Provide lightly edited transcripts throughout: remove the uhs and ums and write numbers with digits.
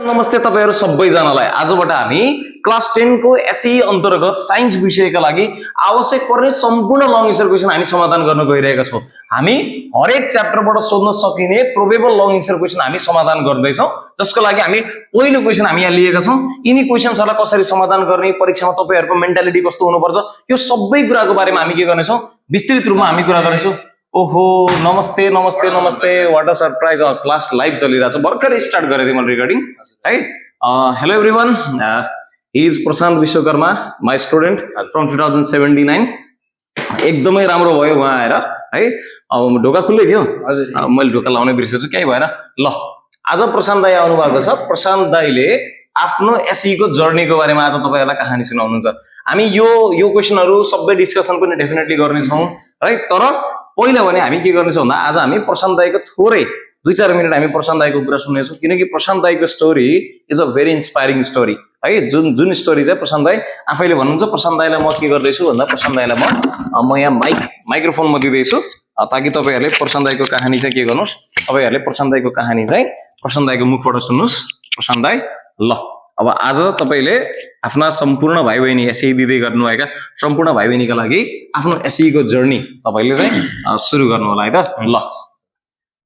नमस्ते तपाईहरु सबैजनालाई आजबाट हामी क्लास 10 को एसई अन्तर्गत साइन्स विषयका लागि आवश्यक पर्ने सम्पूर्ण लङ एन्सर क्वेशन हामी समाधान गर्न गइरहेका छौं। हामी हरेक च्याप्टरबाट सोध्न सकिने प्रोबेबल लङ एन्सर क्वेशन हामी समाधान गर्दै छौं, जसको लागि हामी पहिलो क्वेशन हामी यहाँ लिएका छौं। यिनी क्वेशन्सहरुलाई कसरी समाधान गर्ने, परीक्षामा तपाईहरुको मेन्टालिटी कस्तो हुनुपर्छ, यो सबै कुराको बारेमा हामी के गर्ने छौं, विस्तृत रूपमा हामी कुरा गर्नेछौं। ओहो नमस्ते नमस्ते नमस्ते, what a surprise, class live चलिरहेछ, भर्खरै स्टार्ट गरे थिए मैले रिकर्डिङ है। Hello everyone, he is Prashant Vishwakarma, my student from 2079। एकदमै राम्रो भयो उहाँ आएर है। अब ढोका खुल्लै थियो, मैले ढोका लाउनै बिर्सेछु, केही भएन। ल आज प्रशान्त दाई आउनु भएको छ। प्रशान्त दाईले आफ्नो एसई को जर्नीको बारेमा आज तपाईहरुलाई कहानी सुनाउनुहुन्छ। हामी यो क्वेशनहरु सबै डिस्कसन पनि डेफिनेटली गर्ने छौं है। तर पहिला भने हामी के गर्ने छौं भन्दा आज हामी प्रशान्त दाईको थोरै 2-4 मिनेट हामी प्रशान्त दाईको कुरा सुन्नेछौं, किनकि प्रशान्त दाईको story is a very inspiring story है। जुन स्टोरी चाहिँ प्रशान्त दाई आफैले भन्नुहुन्छ। प्रशान्त दाईलाई म के गर्दैछु भन्दा प्रशान्त दाईलाई म यहाँ माइक्रोफोन म दिदैछु, ताकि तपाईहरुले प्रशान्त दाईको कहानी चाहिँ के गर्नुस्, तपाईहरुले प्रशान्त दाईको कहानी चाहिँ प्रशान्त दाईको मुखबाट सुन्नुस्। प्रशान्त दाई, ल अब आज तपाईले आफ्ना सम्पूर्ण भाइ बहिनी एसई दिदै गर्नुभएका सम्पूर्ण भाइ बहिनीका लागि आफ्नो एसई को जर्नी तपाईले चाहिँ सुरु गर्नु होला है त। ल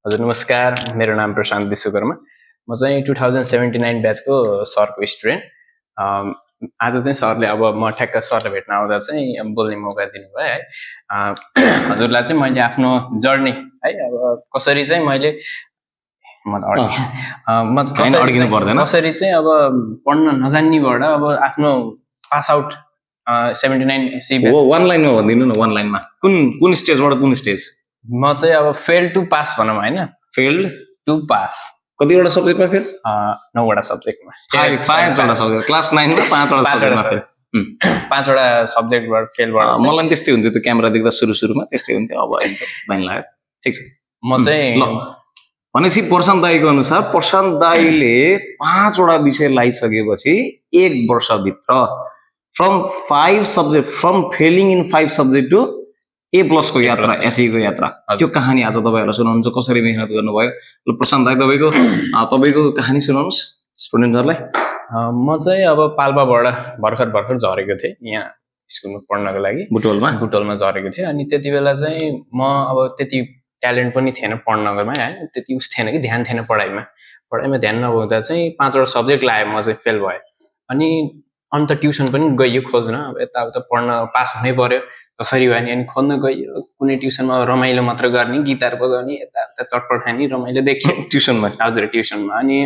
हजुर नमस्कार, मेरो नाम प्रशान्त विश्वकर्मा, म चाहिँ 2079 ब्याचको सरको स्टुडेन्ट। आज चाहिँ सरले अब म ठ्याक्क सरले भेट्न आउँदा चाहिँ बोल्ने मौका दिनुभयो है। हजुरलाई चाहिँ मैले आफ्नो जर्नी है, अब कसरी चाहिँ मैले कसरी चाहिँ अब पढ्न नजान्नेबाट अब आफ्नो पास आउट 79 एसई ब्याच। वन लाइनमा भनिदिनु न, वन लाइनमा कुन स्टेजबाट कुन स्टेज? म चाहिँ अब फेल टु पास भनौँ हैन, फेल्ड टु पास। कतिवटा सब्जेक्टमा फेल? 9वटा सब्जेक्टमा। 5वटा सब्जेक्ट, क्लास 9 मा 5वटा सब्जेक्टमा फेल। 5वटा सब्जेक्टबाट फेल भयो। मलाई पनि त्यस्तै हुन्थ्यो, त्यो क्यामेरा देख्दा सुरुमा त्यस्तै हुन्थ्यो। अब एकदम बाइन लाग्यो। ठिक छ, म चाहिँ भनेपछि प्रशान्त दाईको अनुसार प्रशान्त दाईले 5वटा विषय लाइसकेपछि 1 वर्षभित्र from failing in 5 subject to A+ को यात्रा, एसई को यात्रा, त्यो कहानी आज तपाईहरुलाई सुनाउनुहुन्छ। कसरी मेहनत गर्नुभयो, ल प्रशान्त दाई तपाईको कहानी सुनाउनुस् स्टुडेन्टहरुलाई। म चाहिँ अब पाल्पाबाट भर्खर झरेको थिएँ यहाँ स्कुलमा पढ्नको लागि। बुटोलमा झरेको थिएँ। अनि त्यति बेला चाहिँ म अब त्यति ट्यालेन्ट पनि थिएन पढ्नकोमा हैन, त्यति उस थिएन कि ध्यान थिएन पढाइमा ध्यान नहुँदा चाहिँ 5वटा सब्जेक्ट लाए, म चाहिँ फेल भएँ। अनि अन्त ट्युसन पनि गइयो खोज्न, अब यताउता पढ्न पास हुनै पर्यो कसरी भयो नि। अनि खोज्न गइयो कुनै ट्युसनमा रमाइलो मात्र गर्ने, गिटार बजाउने, यताउता चटपट खाने, रमाइलो देख्यो ट्युसनमा। हजुर ट्युसनमा। अनि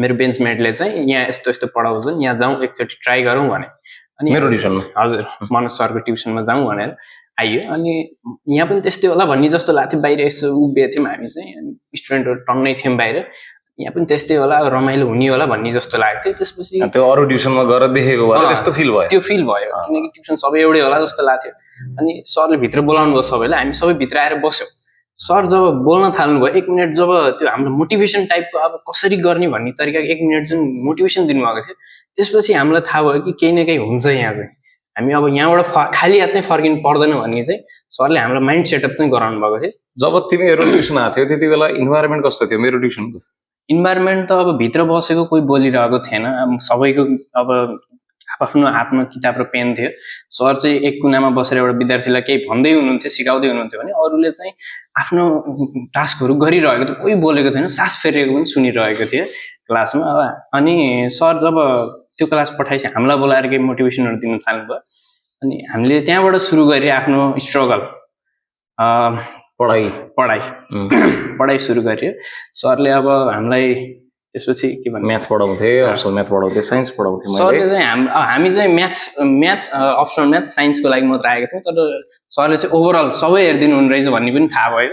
मेरो बेन्चमेटले चाहिँ यहाँ यस्तो यस्तो पढाउँछन्, यहाँ जाउँ एकचोटि ट्राई गरौँ भने। अनि मेरो ट्युसनमा, हजुर मनोज सरको ट्युसनमा जाउँ भनेर आइयो। अनि यहाँ पनि त्यस्तै होला भन्ने जस्तो लाग्थ्यो, बाहिर यसो उभिएको थियौँ हामी चाहिँ, स्टुडेन्टहरू टन्नै थियौँ बाहिर, यहाँ पनि त्यस्तै होला, रमाइलो हुने होला भन्ने जस्तो लाग्थ्यो। त्यसपछि त्यो अरू ट्युसनमा गएर देखेको भएर त्यस्तो फिल भयो, किनकि ट्युसन सबै एउटै होला जस्तो लाग्थ्यो। अनि सरले भित्र बोलाउनु भयो सबैलाई, हामी सबै भित्र आएर बस्यौँ। सर जब बोल्न थाल्नुभयो 1 मिनट, जब त्यो हाम्रो मोटिभेसन टाइपको अब कसरी गर्ने भन्ने तरिकाको 1 मिनट जुन मोटिभेसन दिनुभएको थियो, त्यसपछि हामीलाई थाहा भयो कि केही न केही हुन्छ यहाँ चाहिँ, हामी अब यहाँबाट खाली हात चाहिँ फर्किनु पर्दैन भन्ने चाहिँ सरले हामीलाई माइन्ड सेटअप चाहिँ गराउनु भएको थियो। जब तिमीहरू ट्युसन आएको थियो त्यति बेला इन्भाइरोमेन्ट कस्तो थियो मेरो ट्युसनको? इन्भाइरोमेन्ट त अब भित्र बसेको कोही बोलिरहेको थिएन, सबैको अब आफ्नो हातमा किताब र पेन थियो। सर चाहिँ एक कुनामा बसेर एउटा विद्यार्थीलाई केही भन्दै हुनुहुन्थ्यो, सिकाउँदै हुनुहुन्थ्यो भने अरूले चाहिँ आफ्नो टास्कहरू गरिरहेको थियो, कोही बोलेको थिएन, सास फेरिएको पनि सुनिरहेको थियो क्लासमा। अनि सर जब त्यो क्लास पठाएपछि हामीलाई बोलाएर केही मोटिभेसनहरू दिन थाल्नुभयो। अनि हामीले त्यहाँबाट सुरु गरे आफ्नो स्ट्रगल, पढाइ सुरु गर्यो। सरले अब हामीलाई त्यसपछि के भन्नु, म्याथ पढाउँथे, अप्सनल म्याथ पढाउँथे, साइन्स पढाउँथे। सरले चाहिँ हामी चाहिँ म्याथ अप्सनल म्याथ साइन्सको लागि मात्र आएको थियौँ, तर सरले चाहिँ ओभरअल सबै हेरिदिनु हुने रहेछ भन्ने पनि थाहा भयो।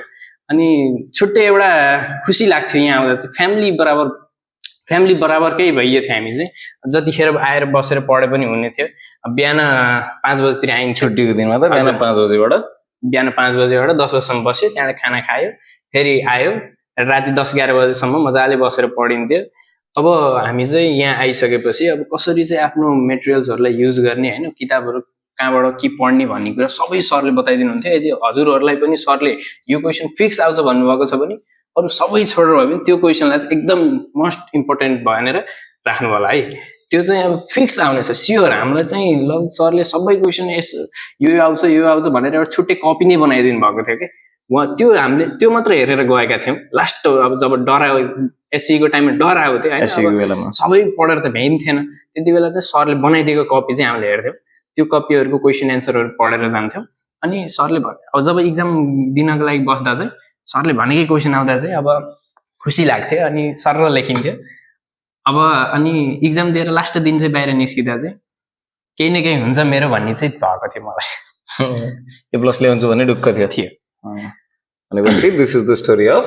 अनि छुट्टै एउटा खुसी लाग्थ्यो यहाँ आउँदा चाहिँ, फ्यामिली बराबरकै भइयो थियो हामी चाहिँ। जतिखेर आएर बसेर पढे पनि हुने थियो। बिहान 5 बजेतिर आइन्, छुट्टीको दिनमा त बिहान 5 बजेबाट 10 बजेसम्म बस्यो, त्यहाँबाट खाना खायो, फेरि आयो, राति 10-11 बजेसम्म मजाले बसेर पढिन्थ्यो। अब हामी चाहिँ यहाँ आइसकेपछि अब कसरी चाहिँ आफ्नो मेटेरियल्सहरूलाई युज गर्ने हैन, किताबहरू कहाँबाट के पढ्ने भन्ने कुरा सबै सरले बताइदिनुहुन्थ्यो। हजुरहरूलाई पनि सरले यो क्वेसन फिक्स आउँछ भन्नुभएको छ भने अरू सबै छोडेर भयो भने त्यो क्वेसनलाई चाहिँ एकदम मोस्ट इम्पोर्टेन्ट भनेर राख्नु होला है। त्यो चाहिँ अब फिक्स आउनेछ स्योर। हामीलाई चाहिँ ल सरले सबै क्वेसन यो आउँछ भनेर एउटा छुट्टै कपी नै बनाइदिनु भएको थियो कि उहाँ त्यो हामीले त्यो मात्र हेरेर गएका थियौँ। लास्ट अब जब डरायो एससीको टाइममा डराएको थियो होइन, सबै पढेर त भ्याइन्थेन। त्यति बेला चाहिँ सरले बनाइदिएको कपी चाहिँ हामीले हेर्थ्यौँ, त्यो कपीहरूको क्वेसन एन्सरहरू पढेर जान्थ्यौँ। अनि सरले अब जब इक्जाम दिनको लागि बस्दा चाहिँ सरले भनेकै क्वेसन आउँदा चाहिँ अब खुसी लाग्थ्यो अनि सर लेखिन्थ्यो। अब अनि इक्जाम दिएर लास्ट दिन चाहिँ बाहिर निस्किँदा चाहिँ केही न केही हुन्छ मेरो भन्ने चाहिँ भएको थियो मलाई। ए प्लस ल्याउँछु भन्ने ढुक्क थियो। भनेपछि this is the story of